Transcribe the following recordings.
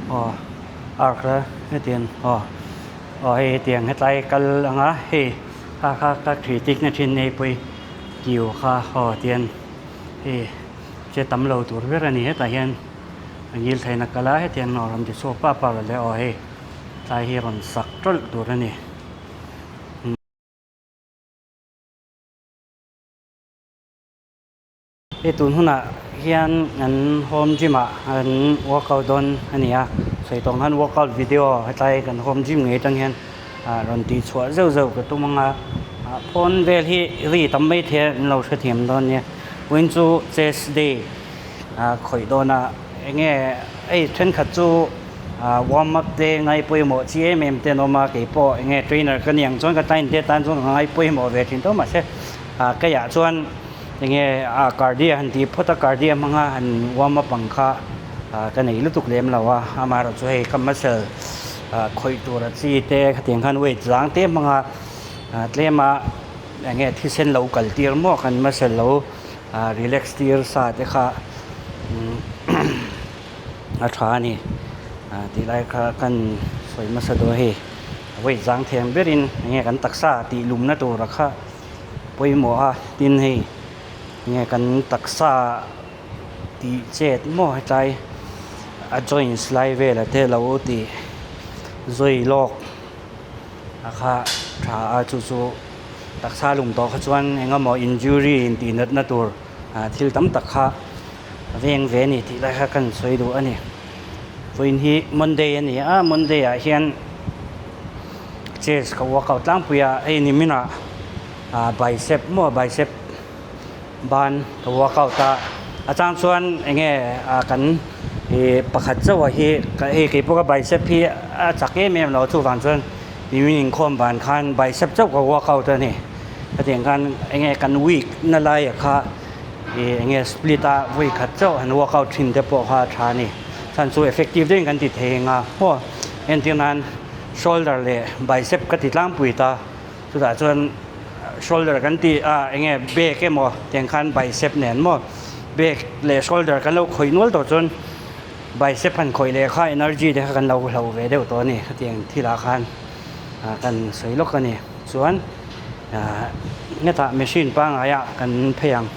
Aw arc a hetiang aw aw hei hetiang hetlai kal anga hei kha kha ka critic na thin hei pawh hi kiu kha aw tian hei che tam lo tur ber a ni hetah hian a ngil theihna kal a hetiang aw rawn ti chhuak pap pap le aw hei tlai hi rawn sak tawlh tur a ni. Hei tun hunah hian an home gym ah an workout dawn a ni a, sawi tawng khan workout video hetlai kan home gym ngei atang hian ah rawn tih chhuah zeuh zeuh ka tum ang a, ah phone vel hi ri tam mai thei a an lo hrethiam dawn nia, vawiin chu chest day ah khawih dawn a eng nge hei thenkhat chu ah warm up te ngai pawimawh chi em em te an awm a keipawh eng nge trainer ka ni ang chuan ka client te tan chuan ka ngai pawimawh ve thin tawh mahse ah keiah chuan. Enge a cardia han tih phawt a cardia hmanga han warm up ang kha ka nei lutuk lem lo a amaherawh chu hei ka muscle khawih tur a chi te khatiang khan weight zang te hmanga tlem a enge thisen lo kal tir maw kan muscle lo relax tir sa te kha a tha a ni tih lai kha kan sawi hmasa dawn hei weight zang thiam berin enge kan taksa tih lumna tura kha. Pawimawh a tin hei nge kan taksa tih chet maw hetlai a joints lai vel te lo tih zui lawk a kha tha a chu chu taksa lum tawh kha chuan eng emaw injury in tih natna tur ah thil tam tak kha a veng ve a ni tih lai kha kan sawi duh a ni vawiin hi monday a ni a monday ah hian. Chest ka workout tlangpui a hei ni minah ah bicep maw bicep ban ka workout a a chang chuan eng nge ah kan ih pakhat chauh ah hi hei kei pawh ka bicep hi a chak em em lo chuvang chuan nimin inkhawm ban khan bicep chauh ka workout a ni hetiang khan eng nge kan weak na lai ah kha ih eng nge split a vawi khat chauh han workout thin te pawh kha a tha a ni chhan chu effective deuhin kan ti thei ang a maw entir nan. Shoulder leh bicep ka ti tlangpui ta, chutah chuan shoulder kan tih a eng nge back emaw tiang khan bicep nen maw back leh shoulder kan lo khawih nual tawh chuan bicep han khawih leh kha energy te kha kan lo hloh ve deuh tawh a ni hetiang thilah khan ah kan sawi lawk a ni chuan ah hetah machine pangngai ah kan phei ang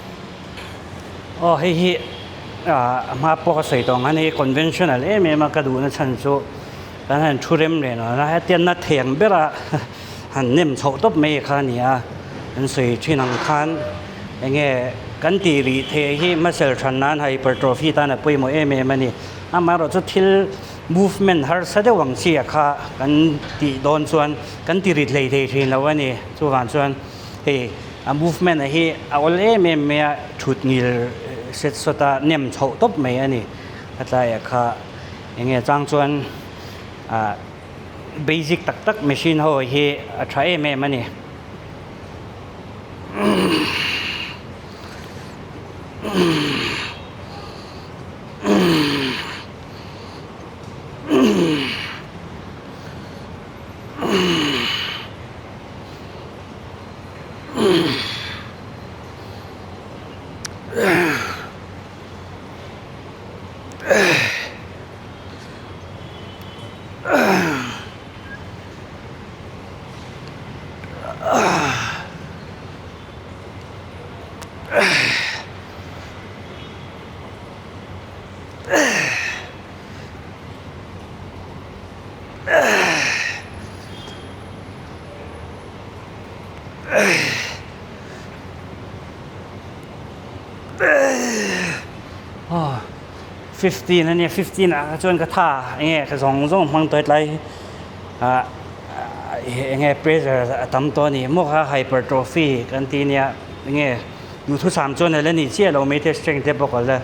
aw hei hi ah a hma pawh ka sawi tawh ang khan hei conventional em em a ka duhna chhan chu. Kan han thu rem reng a, hetia na theng bera han nem chhoh tawp mai kha a ni a, an sawi thin ang khan eng nge kan tih rih theih hi muscle than nan hypertrophy tan a pawimawh em em a ni. Amaherawhchu thil movement harsa deuh ang chi ah kha kan tih dawn chuan kan ti rit hlei thei thin lo a ni. Chuvang chuan hei a movement a hi a awl em em mai a, thut ngil set sawt a nem chhoh tawp mai a ni. A tlaiah kha. Eng nge chang chuan ah basic tak tak machine ho hi a tha em em a ni. Aw 15 a nia 15 ah chuan ka tha eng nge ka zawng zawng hmang tawh hetlai ah eng nge pressure a tam tawh a ni maw kha hypertrophy kan tih ania eng nge duhthusam chuan a la ni chiah lo mai te strength te bawk a la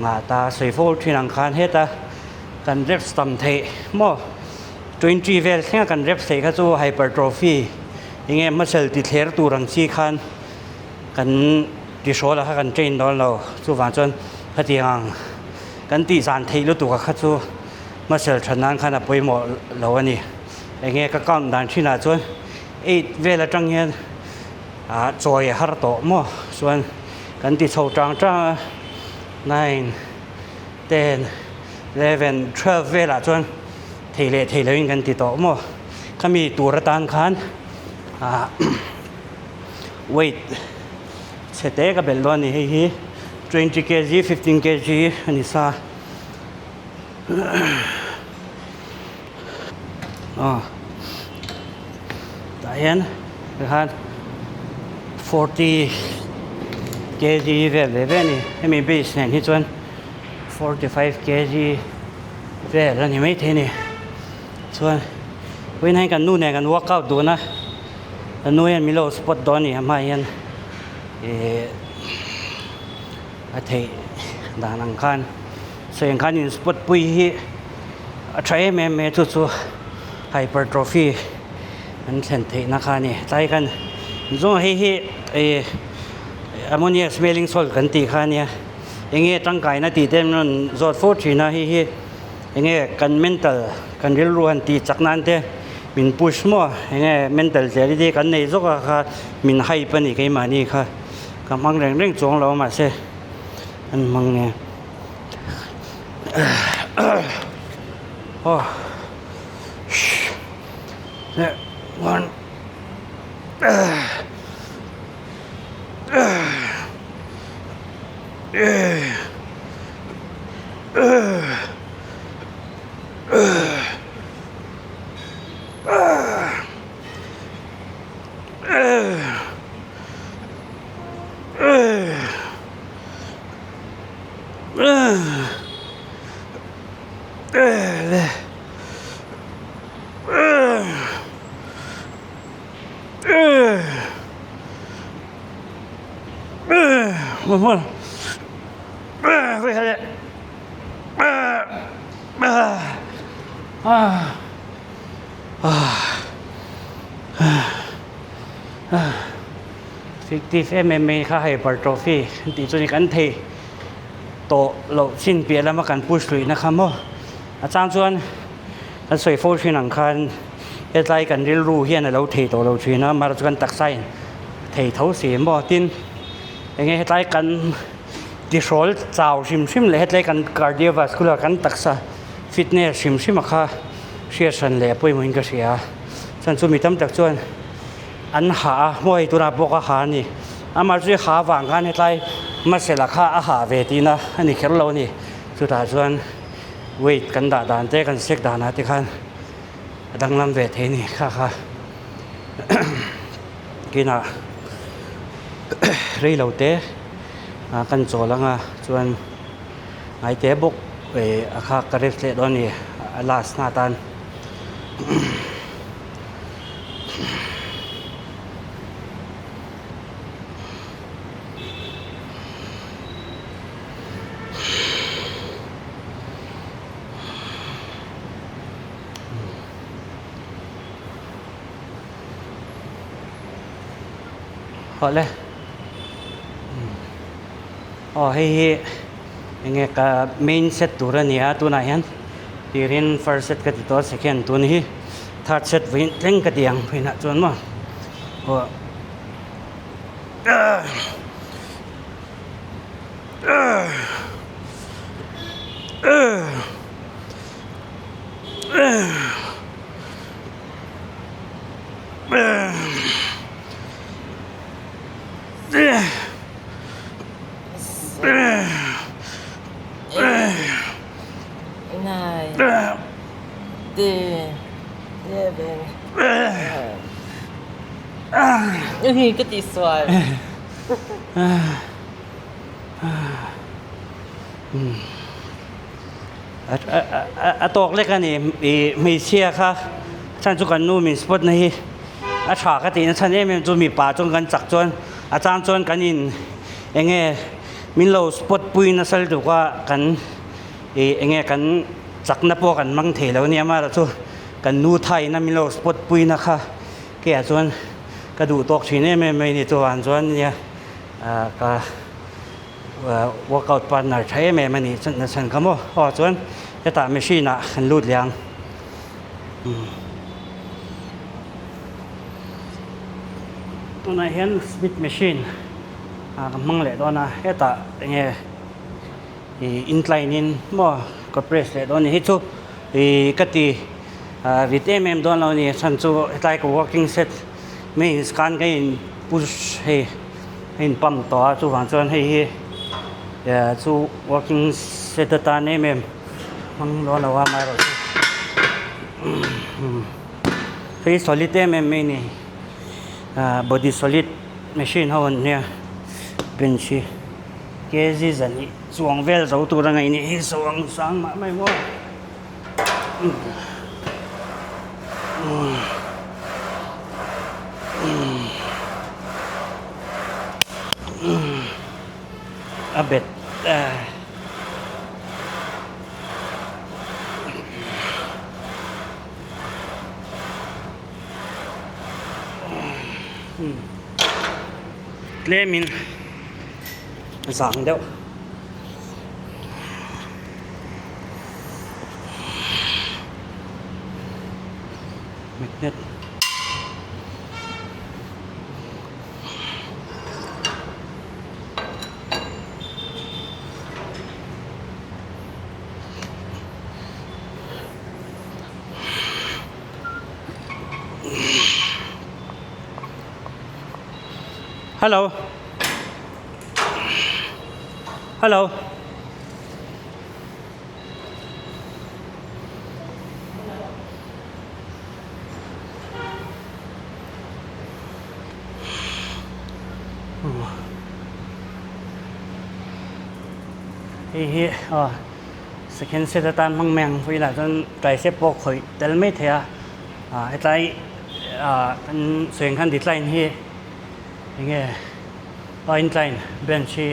ngah ta sawi fo thin ang khan heta kan reps tam theih maw 20 vel thlenga kan reps theih kha chu hypertrophy eng nge muscle ti thler tur ang chi khan. Kan tihrawl ah kha kan train dawn lo chuvang chuan khatiang ang kan tih zan theih lutuk ah kha chu muscle that nan khan a pawimawh lo a ni eng nge ka count dan thin ah chuan eight vel atang hian ah chawi a har tawh maw chuan kan ti chho tang tang a nine ten 11, 12 velah chuan thei leh thei loin kan ti tawh maw? Khami tur atan khan ah weight chhe te ka belh dawn a ni. Hei hi 20 kg, 15 kg a ni sa. Aw tah hian tikhan 40 kg vel ve ve a ni. Hemi base nen hi chuan 45 kg vel a ni maithei a ni. Chuan vawiin hian kan nu nen kan workout dun a, kan nu hian min lo spot dawn a ni a hmaah hian ihh a theih dan ang khan sawi ang khan in spot pui hi a tha em em mai a chu chu hypertrophy an thlen theihna kha a ni. Tlai khan zawng hei hi ihh ammonia smelling salt kan tih kha a nia eng nge tangkaina tih te an rawn zawt fo thin a hei hi. Enge kan mental kan rilru han tih chak nan te min push maw enge mental clarity kan nei zawk a kha min hype a ni keimahni kha ka hmang reng reng chuang lo a mahse an hmang nge aw one. Fictive em em mai kha hypertrophy an tih chu ni kan thei tawh loh chin piah lama kan push luihna kha maw a chang chuan kan sawi fo thin ang khan hetlai kan rilru hian a lo thei tawh lo thin a amaherawhchu kan taksa in thei tho si maw tin enge hetlai kan tihrawl chau hrim hrim leh hetlai kan cardiovascular kan taksa fitness hrim hrim a kha hriat hran leh pawimawhin ka hria a chuan chu mi tam tak chuan an ha a maw hei tunah pawh ka ha a ni amaherawhchu ha avang khan hetlai muscle a kha a ha ve tihna a ni kher lo a ni chutah chuan weight kan dah dan te kan sek danah te khan a danglam ve thei a ni kha kha kinah rei lo te ah kan chawl ang a chuan ngai te bawk eh a kha ka rest leh dawn a ni a last na atan. Hawlh e aw hei hi enge ka main set tur a ni a tunah hian tirin first set ka ti tawh a second tun hi third set vawiin thleng ka ti ang vawiinah chuan maw aw. Ka tihsual. A tawk lek a ni ih hmeichhia kha chhan chu kan nu min spot na hi a tha ka tihna chhan em em chu mipa chuan kan chak chuan a chang chuan kan in eng nge min lo spot pui nasa lutuk a kan ih eng nge kan chakna pawh kan hmang thei lo a nia amaherawhchu kan nu thaina min lo spot pui na kha keiah chuan ka duh tawk thin em em mai a ni chuvang chuan nia ah ka workout partner tha em em a nih chuan na chhan kha maw aw chuan hetah machine ah kan lut leh ang tunah hian smith machine ah ka hmang leh dawn a hetah eng nge ih incline in maw. ka press leh dawn a ni. Hei chu ih ka ti rit em em dawn lo a ni a chhan chu hetlai ka working set mains khan ka in push hei a in pump tawh a chuvang chuan hei hi chu working set atan em em hmang dawn lo a amaherawhchu hei solid em em mai a ni body solid machine ho an nia bench hi kg zahnih chuang vel zo tur a ngaih nih hi so ang sang mah mai maw. A bet tlemin zang deuh. Magnet. Hello. Hello. Hei hi aw second set atan hmang mai ang vawilah chuan tricep pawh khawih tel mai thei a ah hetlai ah kan sawi ang khan decline hi eng nge a incline bench hi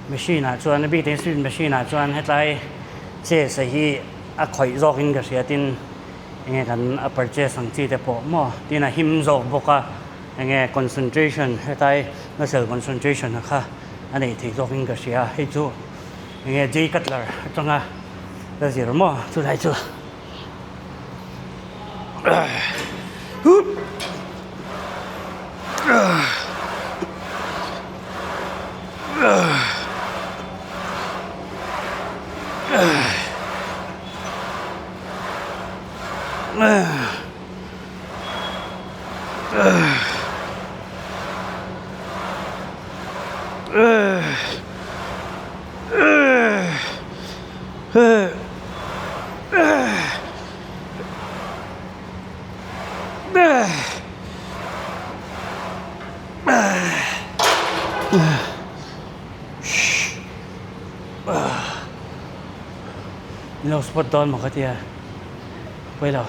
machine ah chuan a bik takin smith machine ah chuan hetlai chest a hi a khawih zawk in ka hria tin enge kan a purchase ang chi te pawh maw tin a him zawk bawk a enge concentration hetlai muscle concentration a kha a neih theih zawk in ka hria hei chu enge Jay Cutler atanga ka zir maw chulai chu. Lo spot dawn maw ka tia pawi lo.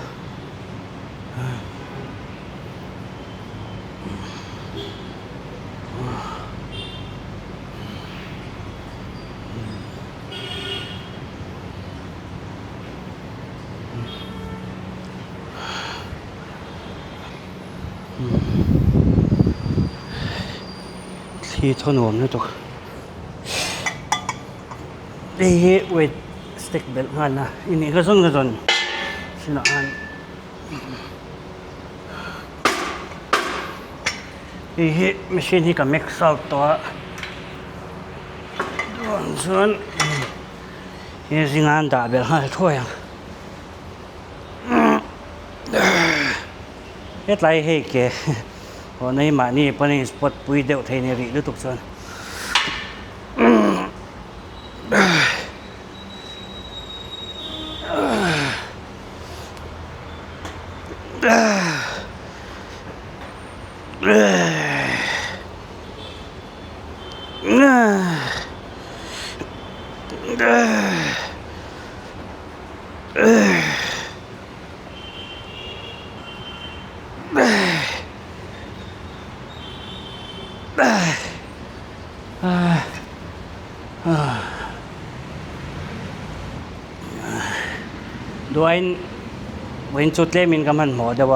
Thli thaw nuam lutuk hei hi weight stick belh nghal a i nih ka zawn ka zawn sinah khan hei hi machine hi ka mix out tawh a chuan he zinga an dah belh nghal thuai ang. Hetlai hei ke aw nei mahni pawn a in spot pui deuh thei ni rih lutuk chuan. Duain vawiin chu tlemin ka hmanhmawh deuh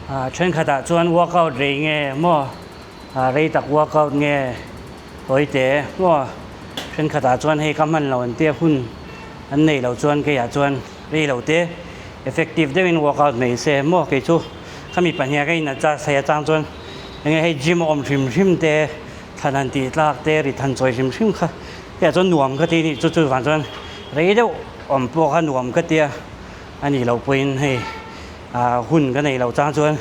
a, thenkhatah chuan workout rei nge maw rei tak workout nge Hawi te maw thenkhatah chuan hei ka hman lo an tia hun an nei lo chuan keiah chuan rei lo te effective deuhin workout mai se maw kei chu khami pahniha ka in adjust thei atang chuan enge hei gym a awm hrim hrim te thlan han tih tlak te rit han chawi hrim hrim kha hei ah chuan nuam ka ti a ni chu chu vang chuan Rei deuh awm pawh kha nuam ka tia a nih loh pawhin hei ah hun ka neih loh chang chuan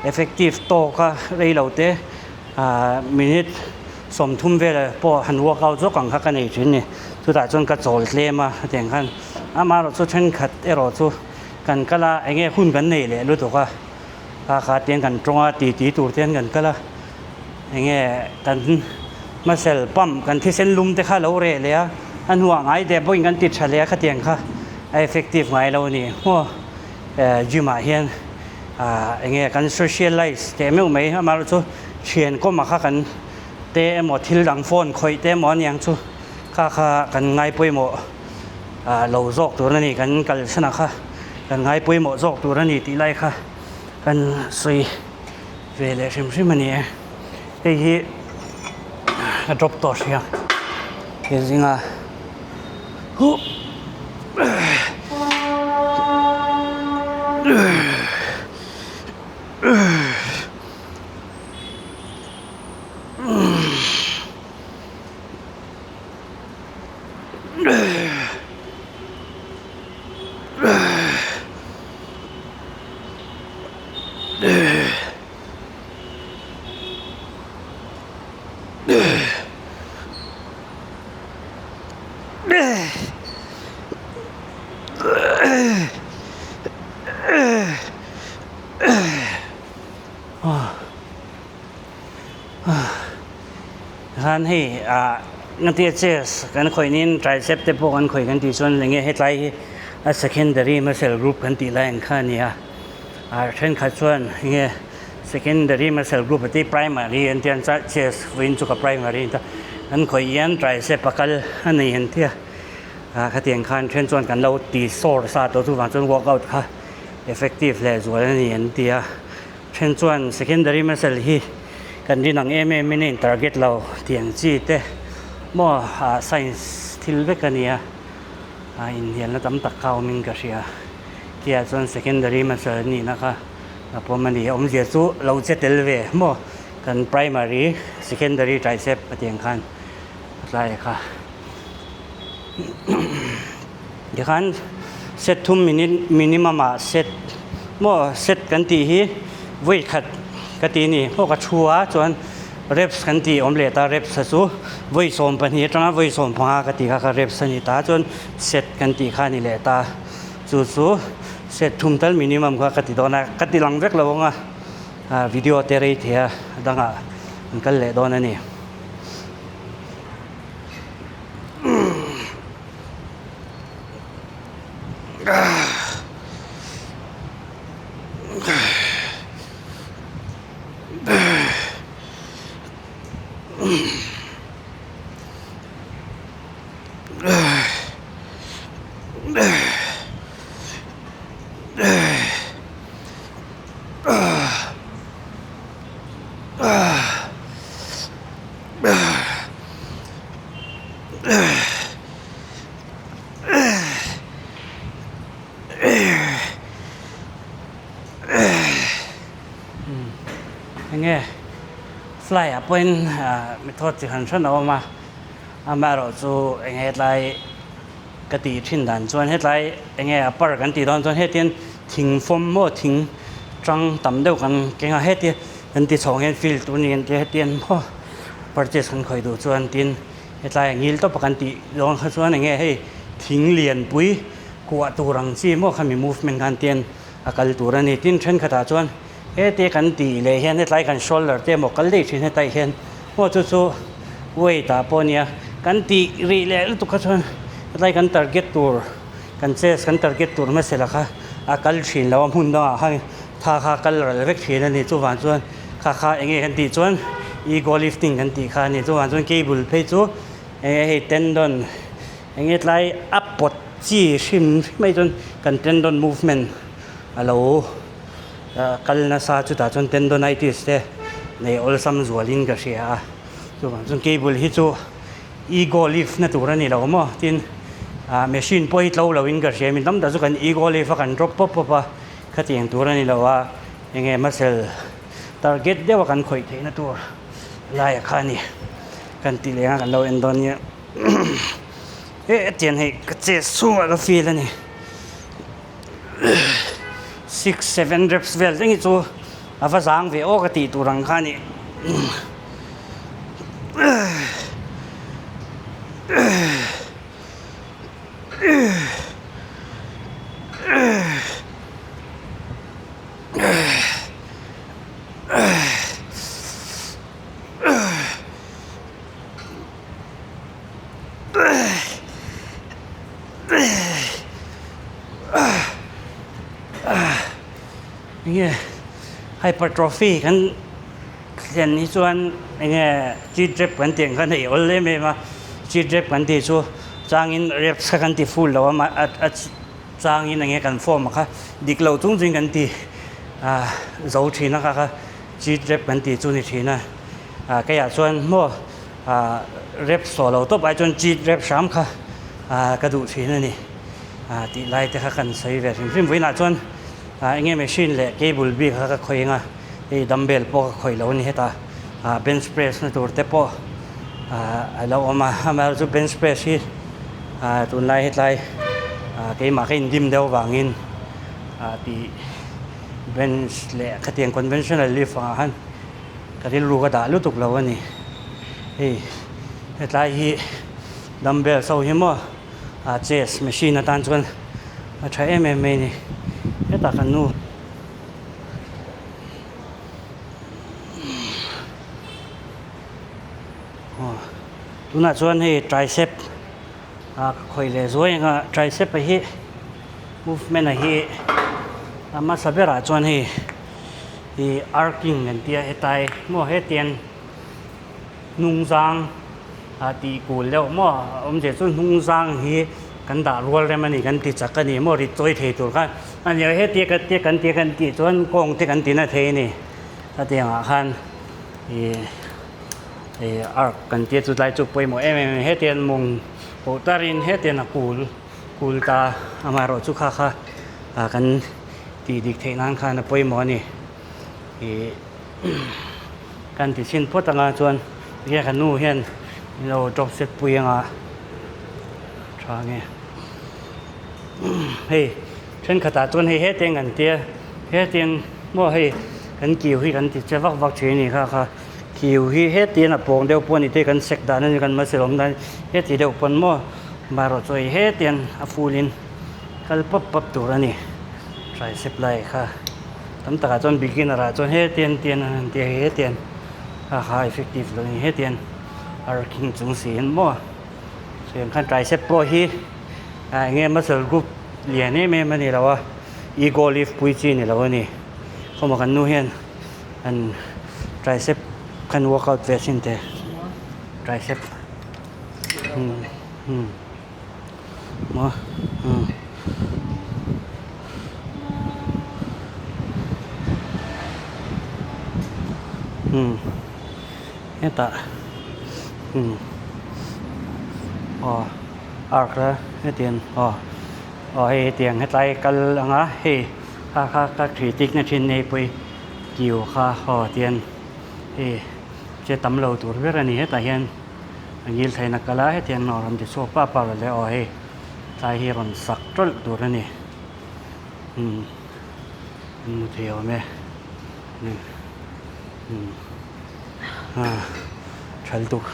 effective tawk a rei lo te ah minute 30 vel pawh han workout zawk ang kha ka nei thin a ni. Chutah chuan ka chawl tlem a hetiang khan amaherawhchu thenkhat erawh chu kan kal a eng nge hun kan nei leh lutuk a kha kha tiang kan tawng a ti ti tur te hian kan kal a eng nge kan muscle pump kan thisen lum te kha lo reh leh a a hnuah ngai teh pawhin kan ti tha leh a khatiang kha a effective ngai lo a ni maw gym ah hian ah eng nge kan socialize teh meuh mai amaherawhchu chu thian kawmah kha kan te emaw thil dang phone khawih te emaw aniang chu kha kha kan ngai pawimawh ah lo zawk tur a ni kan kalsan ah kha kan ngai pawimawh zawk tur a ni tih lai kha kan sawi ve leh hrim hrim a ni e hei hi a drop tawh hrih a he zinga huh. Khan hei ah ngatia chest kan khawih niin tricep te pawh kan khawih kan tih chuan enge hetlai hi a secondary muscle group kan tih lai ang kha a ni a ah thenkhat chuan enge secondary muscle group a tih primary an tia chest vawiin chu ka primary a ni ta an khawih hian tricep a kal a nei an tia ah khatiang khan then chuan kan lo ti sawr sa tawh chuvang chuan workout kha effective leh zual a ni an ti a. Then chuan secondary muscle hi kan rin ang em em in a in target lo tih ang chi te maw ah science thil vek a nia ah inhnialna tam tak kha awm in ka hria kia chuan secondary muscle a nihna kha a pawm a ni awmzia chu lo che tel ve maw kan primary secondary tricep a tih ang khan a tlai kha Tikhan set thum minute minimum ah set maw set kan tih hi vawi khat ka ti a ni maw ka thu a chuan reps kan tih awm leh ta reps a chu vawi 12 atanga vawi 15 ka tih kha kha reps a ni ta chuan set kan tih kha a ni leh ta chu chu set thum tal minimum kha ka ti dawn a ka ti lang vek lo ang a ah video te rei thei a a dangah an kal leh dawn a ni. Enge fly ah pawhin method chi hran hran a awm a amaherawh chu eng hetlai ka tih thin dan chuan hetlai enge a par kan tih dawn chuan hetiang thing fawm maw thing tang tam deuh kan keng a heti kan ti chhawng hian field tur ni an tia hetiang maw purchase kan khawih duh chuan tin hetlai a ngil tawp a kan tih dawn kha chuan enge hei thing lianpui kuah tur ang chi maw khami movement khan tian a kal tur a ni tin thenkhatah chuan heti kan tih leh hian hetlai kan shoulder te emaw kal daih thin hetlai hian maw chu chu weight ah pawh a nia kan tih rih leh lutuk kha chuan hetlai kan target tur kan chest kan target tur hmasa la kha a kal thin lo a hmun dangah khan tha kha kal ral vek thin a ni chuvang chuan kha kha eng nge kan tih chuan ego lifting kan tih kha a ni chuvang chuan cable phei chu eng nge hei tendon eng nge tlai a pawt chi hrim hrim mai chuan kan tendon movement a lo kal nasa chutah chuan tendonitis te nei awlsam zualin ka hria a chuvang chuan cable hi chu ego lift na tur a ni lo maw tin ah machine pawh hi tlo lo in ka hria mi tam tak chu kan ego lift a kan drop pawp pawp a khatiang tur a ni lo a enge muscle target deuh a kan khawih theih na tur lai a kha a ni kan tih leh ang a kan lo en dawn nia. Hetiang hei ka chest chhungah ka feel a ni. Six seven reps vel thleng hi chu a va zang ve aw ka tih tur ang kha a ni. Enge hypertrophy kan thlen hi chuan enge cheat rep kan tih ang khan hei awl em em a cheat rep kan tih chu changin reps kha kan ti full lo a a changin enge kan form a kha dik lo chung chuin kan ti ah zo thin a kha kha cheat rep kan tih chu ni thin a ah keiah chuan maw ah rep sawh lo tawp ai chuan cheat rep hram kha ah ka duh thin a ni ah tih lai te kha kan sawi ve hrim hrim vawiinah chuan ah enge machine leh cable bik kha ka khawih ang a hei dumbbell pawh ka khawih lo a ni hetah ah bench press na tur te pawh ah a lo awm a amaherawhchu bench press hi ah tunlai hetlai ah keimah ka indim deuh avangin ah tih bench leh khatiang conventional lift angah khan ka rilru ka dah lutuk lo a ni hei hetlai hi dumbbell so hi maw ah chest machine atan chuan a tha em em mai a ni hetah kan nu aw tunah chuan hei tricep ah ka khawih leh zuai ang a tricep a hi movement a hi a hmasa berah chuan hei ih arcing an tia hetlai maw hetiang hnung zang ah tih kul deuh maw a awmzia chu hnung zang hi kan dah rual rem a ni kan ti chak a ni maw rit chawi thei tur khan a ni a hetia kan tia kan tia kan tih chuan kawng te kan ti na thei a ni hetiang ah khan ih ih arc kan tia chu tlai chu pawimawh em em a ni hetiang mawng pawh tarin hetiang a kul kul ta amaherawhchu kha kha ah kan tih dik theih nan khan a pawimawh a ni ih kan ti chhin phawt anga chuan enge ka nu hian min lo drop set pui anga tha nge hei thenkhatah chuan hei hetiang kan tia hetiang maw hei kan kiu hi kan ti che vak vak thin a ni kha kha kiu hi hetiang a pawng deuh pawh a ni te kan sek dan a ni kan muscle awm dan heti deuh pawn maw marawh chu hei hetiang a full in kal pawp pawp tur a ni tricep lai kha. Tam takah chuan beginner ah chuan hetian tian an han ti a hetian kha kha effective lo a ni hetian arking chung siin maw chuan khan tricep pawh hi ah eng nge muscle group lian em em a ni lo a ego lift pui chi a ni lo a ni khawmah kan nu hian an tricep khan workout ve thin teh tricep umm umm. Maw umm umm hetah umm aw arc la hetiang aw aw hei hetiang hetlai kal anga hei kha kha ka thri tik na thin hei pawh hi kiu kha aw tian hei che tam lo tur ber a ni hetah hian. A ngil theihna kal a hetiang nawr an ti chhuak pap pap a le aw hei tlai hi rawn sak tawlh tur a ni umm an hmu thei awm e umm ah tha lutuk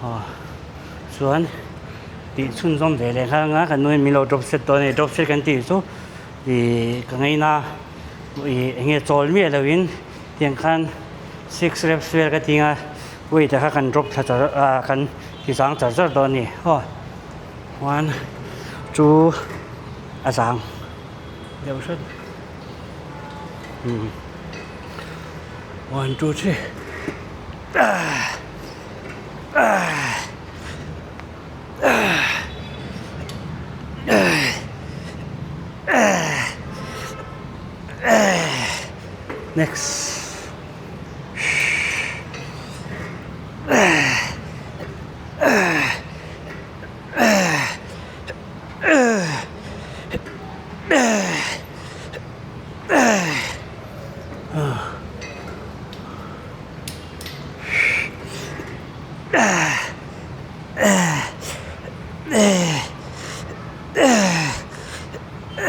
aw chuan tih chhunzawm ve leh nghal anga kan nuin min lo drop set dawn a ni drop set kan tih chu ih ka ngaina ih eng nge chawl miah loin tiang khan six reps vel ka ti ang a. Weight ah kha kan drop thla char ah kan ti zang char char dawn a ni aw one two a zang deuh hret umm one two three ah ah ah ah ah ah next. A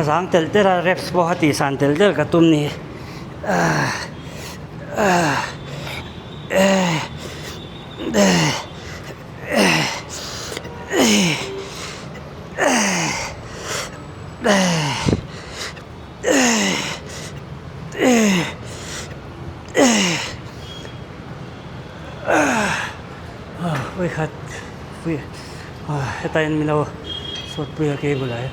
zang telh telh a reps pawh a tih san telh telh ka tum ni. Vawikhat heta in milo sawt pui a cable ah hian.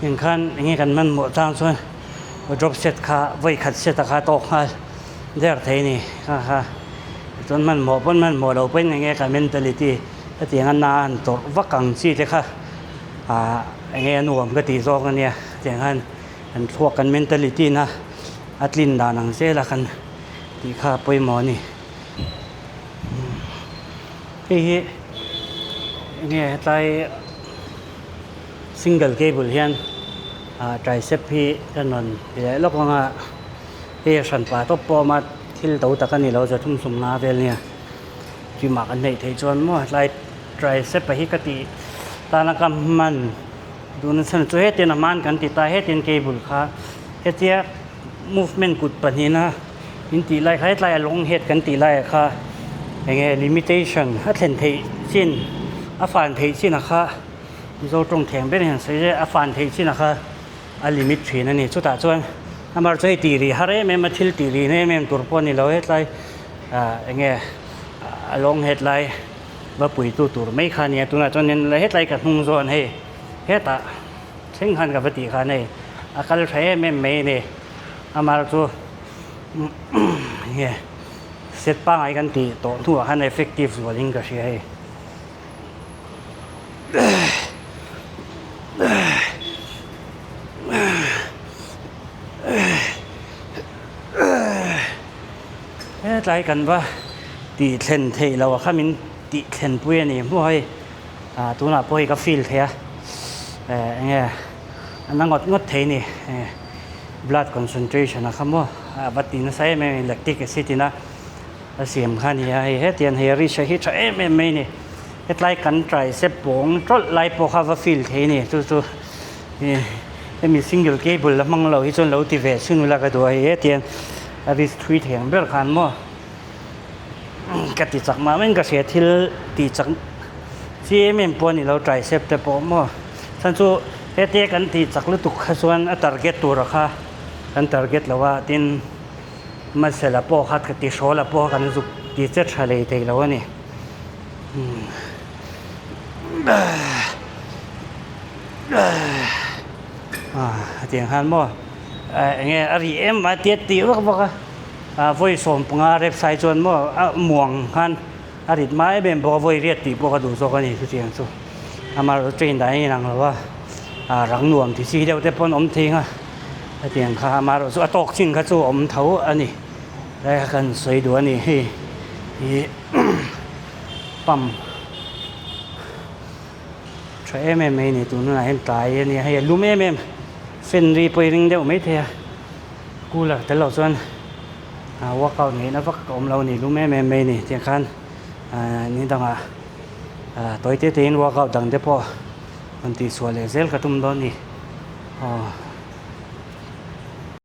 Engkhan enge kan hmanhmawh chang chuan drop set kha vawi khat set a kha tawk nghal der thei a ni kha kha chuan hmanhmawh pawn hmanhmawh lo pawhin enge ka mentality hetiang a na han tawrh vak ang chi te kha ah enge a nuam ka tih zawk ania hetiang khan kan thluak kan mentality na a tlin dan ang zel a kan tih kha a pawimawh a ni. Hei hi enge hetlai single cable hian ah tricep hi ka rawn ti leh lawk ang a hei a hran pah tawp pawh a awm a thil to tak a ni lo chaw thum sum nga vel nia gym ah kan neih theih chuan maw hetlai tricep a hi ka tih tana ka hman duhna chhan chu hetiang a hman kan ti ta hetiang cable kha hetia movement kut pahnihna. In tih lai kha hetlai a long head kan tih lai ah kha enge limitation a thlen theih chin a fan theih chin ah kha Mizo tawng theng ber hian sawi a fan theih chin ah kha a limit thin a ni chutah chuan amaherawhchu chu hei tih rih har em em a thil tih rih em em tur pawh a ni lo hetlai ah enge a long head lai va pui tu tur mai kha a ni a tunah chuan hetlai ka hnung zawn hei hetah thleng khan ka va tih khan hei a kal tha em em mai a ni. Amar chu nge set pangai kan tih tawh hnuah khan effective zualin ka hria hei. Hetlai kan va tih thlen theih loh a kha min tih thlen pui a ni hmuh hei ah tunah pawh hei ka feel thei a eh enge a na ngawt ngawt thei a ni. Blood concentration a kha maw a va ti nasa em em lactic acid in a a siam kha a ni a hei hetiang hei a risk hi tha em em mai a ni hetlai kan tricep pawng tawlh lai pawh kha va feel thei a ni chu chu ih hemi single cable la hmang lo hi chuan lo ti ve chhun ula ka duh a hei hetiang a risk thui thei ang ber khan maw ka ti chak mah maiin ka hria thil tih chak chi em em pawh a ni lo tricep te pawh maw chhan chu hetia kan tih chak lutuk kha chuan a target tura kha kan target lo a tin muscle pawh kha ka ti hrawl a pawh kan zuk ti che tha lei thei lo a ni hetiang khan maw eng nge a ri em a tia tih vak vak a. Ah vawi 15 rep sai chuan maw a muang khan a rit hma em em bawk a vawi riat tih pawh ka duh zawk a ni chutiang chu amaherawhchu train dan a inang lo a ah rang nuam ti chi deuh te pawn awm thei ang a hetiang kha amaherawhchu a tawk chin kha chu a awm tho a ni lai kha kan sawi duh a ni hei hi pump tha em em mai a ni tun hunah hian tlai a nia hei a lum em em fan ri pawh i ring deuh maithei a. Cooler tel loh chuan workout ngeihna vak a awm lo a ni lum em em mai a ni tiang khan ni dangah tawi te te in workout dang te pawh rawn tihchhuah leh zel ka tum dawn a ni aw.